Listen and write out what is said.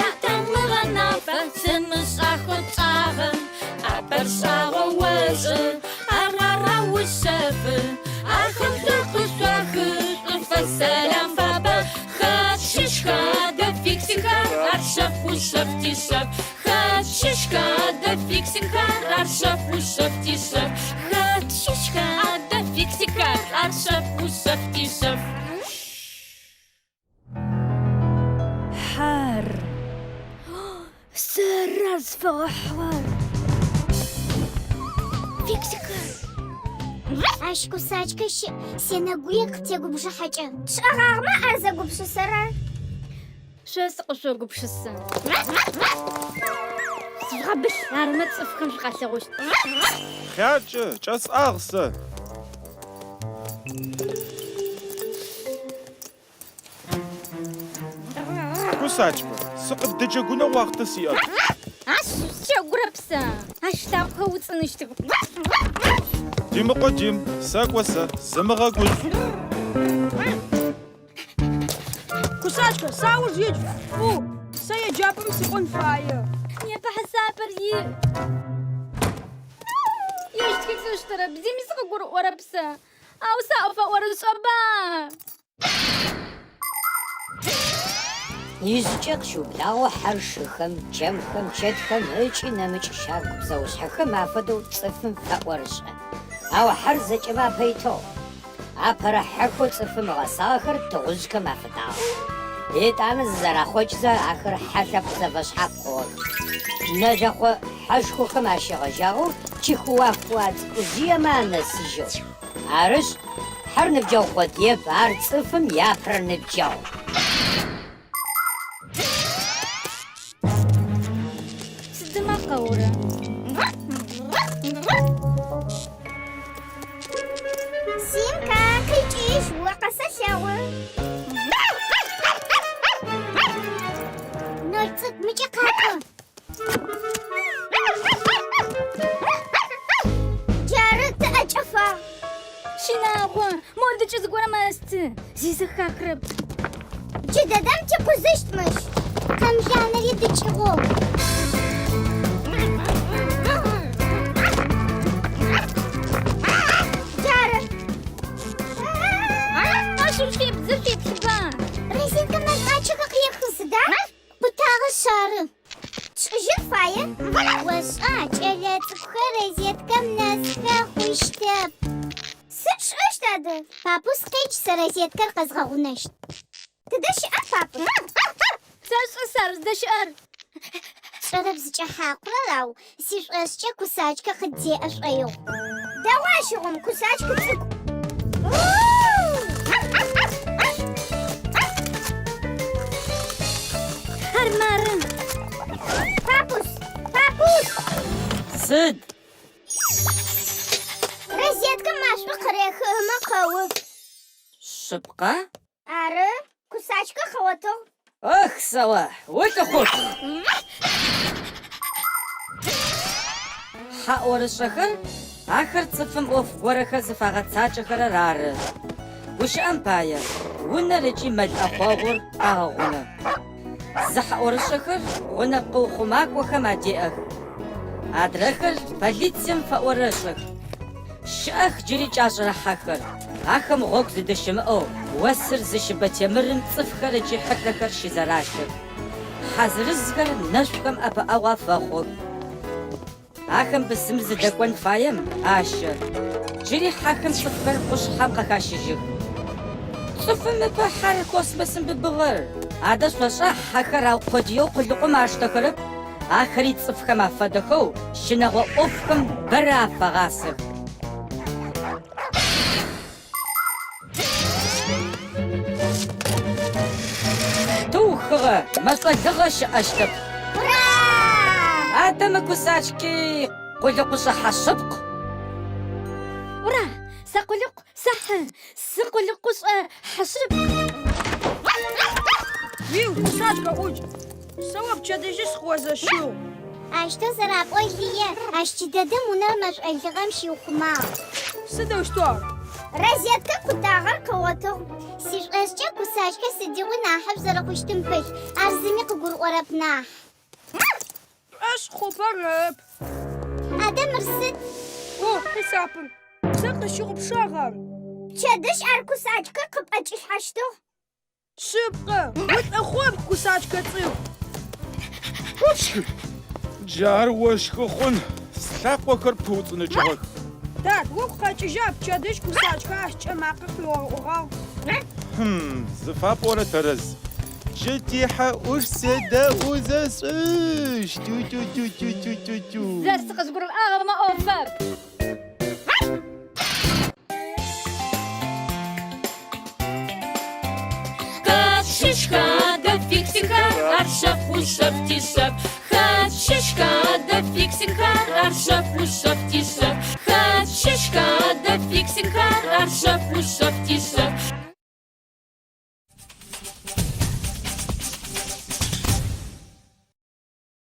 ятамыгъэ нафэ, Сымышӏахэу тшӏагъэ, ӏапэр шӏагъоу ошӏы, Ар араушъэфы. Ахэм шӏур къышъуахы, Шӏуфэс сэлам фабэ, Хэт щыщха адэ фиксикхэр, Ар шъэф ушъэф тишъэф. Хэт щыщха адэ фиксикхэр, Ар шъэф ушъэф тишъэф. Хэт щыщха адэ фиксикхэр, Ар шъэф ушъэф тишъэф. Хьэр. Сэры ар зыфэгъэхьыгъэр. Фиксикхэр. Ащ кусачкэ щыӏ, сенэгуе къытегубжыхьэкӏэ. Тшӏэгъагъэмэ ар зэгупшысэрэр. Шъо сыкъышъогупшысэ. Зыжъугъэбылъ, армэ цӏыфхэм шъукъалъэгъущт. Хъяркӏэ, кӏэсӏагъ сэ. Кусачкэ, сыкъыбдэджэгунэу уахътэ сиӏэп. Ащ сыджэгурэп сэ. Ащ лъакъохэр уцӏыныщтых. Димыкъо Дим, сэкӏо сэ, зымыгъэгужъу. Кусачкэ, сауж икӏ, фу, сэ еджапӏэм сыкӏон фае. Непэ хьисапыр иӏ. Ежь тхылъ ыштэрэп, зыми сыкъыгурыӏорэп сэ. Ау сэ фэӏорышӏэба? Ижъыкӏэ къыщыублагъэу хьэр шыхэм, чэмхэм, чэтхэм ыкӏи нэмыкӏ щагу псэушъхьэхэм афэдэу цӏыфым фэӏорышӏэ. Ау хьэр зэкӏэмэ апэ итыгъ. Апэрэ хьэхэу цӏыфым ыгъэсагъэхэр тыгъужъхэм афэдагъэх. Етӏанэ зызэрахъокӏзэ ахэр хьэ лъэпкъ зэфэшъхьаф хъугъэх. Мэлэхъо хьэшхохэм ащегъэжьагъэу чихуахуа цӏыкӏужъыемэ анэсыжьэу. Арышъ, хьэр ныбджэгъу къодыеп, ар цӏыфым иапэрэ ныбджэгъу. Сыдымэ къэурэ? Симка, къикӏыжь, о къэсэлъэгъу. Ноль цӏыкӏу, мыкӏэ къакӏо. Джары тыӏэкӏэфагъ. Щынагъо, модыкӏэ зыгорэм мэсты, зи зэхахрэп. Джыдэдэм тикъузыщт мыщ. Къэмланэри дыкӏыгъоу. Джары. Ащ шъуебдзы, шъуеплъыба. Резинкэ мэшӏуачэхэр къехы сыда? Къутагъэшъ ары. Тшӏыжьын фае. Ошӏа, кӏэлэцӏыкӏухэр розеткэм нэсхэ хъущтэп. Сыд тшӏэщт адэ? Папус къедж, сэ розеткэр къэзгъэгъунэщт. Тыдэ щыӏа папус? Сэшӏэ сэ ар зыдэщыӏэр. Сшӏэрэп зыкӏэхьакъурэр, ау сишӏошӏкӏэ Кусачкэ къыддеӏэ шӏоигъу. Дэгъу ащыгъум, Кусачкэ цӏыкӏу. Ар мары. Папус! Папус! Сыд? Розеткэм машӏо къырехы ымэ къэу. Шъыпкъа? Ары, Кусачкэ къыгъотыгъ. Ох, сэо, улӏыхъупхъ! Хьэ ӏорышӏэхэр, ахэр цӏыфым ӏоф горэхэр зыфагъэцакӏэхэрэр ары. Гущыӏэм пае, унэр ыкӏи мэл ӏэхъогъур къагъэгъунэ. Зы хьэ ӏорышӏэхэр гъунэпкъэ ухъумакӏохэм адеӏэх. Адрэхэр полицием фэӏорышӏэх. Щыӏэх джыри кӏашӏэрэ хьэхэр. Ахэм гъогу зыдэщымыӏэу, осыр зыщыбэ темырым цӏыфхэр ыкӏи хьылъэхэр щызэращэх. Хьэ зырызхэр нэшъухэм ӏэпыӏэгъу афэхъух. Ахэм бысымыр зыдэкӏон фаем ащэ. Джыри хьэхэм цӏыфхэр къушъхьэм къыхащыжьых. Цӏыфым ыпэ хьэр космосым быбыгъэр. Адэ шъошӏа хьэхэр аукъодыеу къулыкъум аштэхэрэп, ахэри цӏыфхэм афэдэхэу щынэгъо ӏофхэм бэрэ афагъасэх. Тыухыгъэ, мэшӏо лыгъэ щыӏэщтэп. Ура! Адэ мы Кусачки къулыкъушӏэ хьэ шъыпкъ. Ура! Сэ къулыкъу сэхьы, сыкъулыкъушӏэ хьэ шъыпкъ. Уиу, Кусачкэ ӏукӏ! Сэ о пчэдыжьы сыкъыозэщыгъ. Аущтэу зэрапӏо лые, ащ джыдэдэм унэр мэшӏо лыгъэм щиухъумагъ. Сыдэущтэу ар? Розетка къутагъэр къыгъотыгъ. Сишӏошӏкӏэ Кусачкэ сыдигъуи нахьышӏу зэрэхъущтым пылъ. Ар зыми къыгурыӏорэп нахь. Пшӏошъ хъупэрэп. Адэ мыр сыд? О, хьисапыр. Сэ къысщыгъупшагъ ар. Пчэдыжь ар Кусачкэ къыпӏэкӏилъхьащтыгъ. Шъыпкъэ, улӏыхъопх, Кусачкэ цӏыкӏу. Джар ощхы хъун, слъакъохэр пыуцӏыныкӏыгъэх. Тат, угу къэкӏыжьа пчэдыжь Кусачкэ ащкӏэ макъэ къыуигъэӏугъагъ. Хм, зыфапӏорэ тэрэз. Джы тихьэ ӏуш седэӏузэ сшӏыщт. Тю-тю-тю-тю-тю-тю-тю. Зэ сыкъызгурыӏуагъэмэ ӏофэп. Хэт щыщха адэ фиксикхэр, ар шъэф ушъэф тишъэф. Хэт щыщха адэ фиксикхэр, ар шъэф ушъэф тишъэф. Хэт щыщха адэ фиксикхэр, ар шъэф ушъэф тишъэф.